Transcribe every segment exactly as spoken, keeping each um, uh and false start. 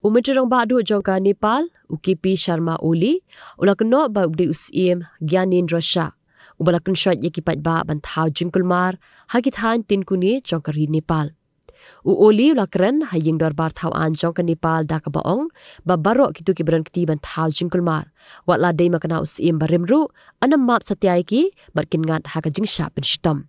U Myntri Rangbah Duh jong ka Nepal, u K P Sharma Oli, u la kynnoh ba u dei u Syiem Gyanendra Shah uba la kynshoit ïa ki paidbah ban thaw jingkulmar ha ki thaiñ tyngkhuh jong ka ri Nepal. U Oli u la kren ha ïing dorbar thaw aiñ jong ka Nepal da kaba ong ba baroh kito kiba don kti ban thaw jingkulmar, wat la dei ma kane u Syiem barim ruh, yn ym map satia ïa ki bad kin ngat ha ka jingshah pynshitom.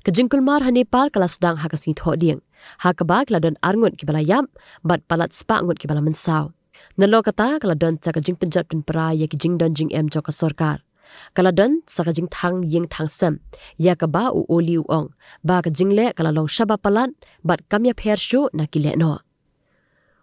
Ka jingkulmar ha Nepal ka la sdang ha ka sngi Thohdieng, ha kaba ki la don arngut kiba la ïap bad palat spah ngut kiba la mynsaw. Nalor kata ka la don sa ka jingpynjot pynpra ïa ki jingdon jingem jong ka sorkar. Ka la don sa ka jingthang ïing thang sem, ïa kaba u Oli u ong ba ka jingleh ka la long shaba palat bad kam ïapher shuh na ki lehnoh.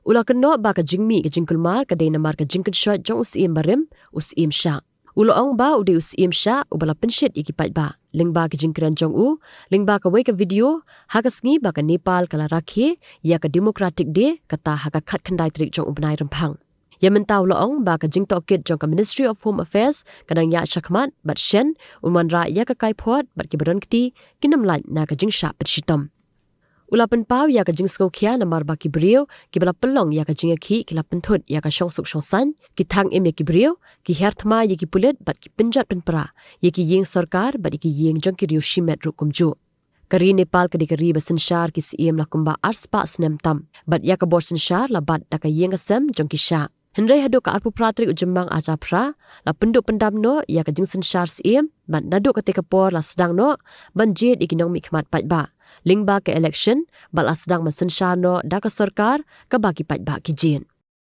U la kynnoh ba ka jingmih ka jingkulmar ka dei namar ka jingkynshoit jong u Syiem barim, u Syiem Shah. U la ong ba u dei u Syiem Shah uba la pynshit ïa ki paidbah lyngba ka jingkren jong u lyngba kawei ka video ha ka sngi ba ka Nepal ka la rakhe ïa ka Democratic Day, kata ha ka khatkhyndai tarik jong u bnai Rymphang. Ïa mynta u la ong ba ka jingtohkit jong ka Ministry of Home Affairs ka dang ïaid shakhmat bad shen un wanrah ïa ka kaiphod bad kiba don kti kin ym lait na ka jingshah pynshitom. U la pynpaw ïa ka jingsngewkhia namar ba ki briew kiba la pynlong ïa ka jingïakhih ki la pynthut ïa ka shongsuk shongsaiñ, ki thang im ïa ki briew, ki her thma ïa ki pulit bad ki pynjot pynpra ïa ki ïing sorkar bad ïa ki ïing jong ki riew shimet ruh kumjuh. Ka ri Nepal ka dei ka ri ba synshar ki syiem la kumba arspah snem tam bad ïa ka bor synshar la bat da ka ïing ka sem jong ki shah. Hynrei haduh ka arphew phra tarik u Jymmang arhajar phra la pynduh pyndam noh ïa ka jingsynshar syiem bad naduh katei ka por la sdang noh ban jied ïa ki nongmihkhmat paidbah lyngba ka election bad la sdang ban synshar noh da ka sorkar kaba ki paidbah ki jied.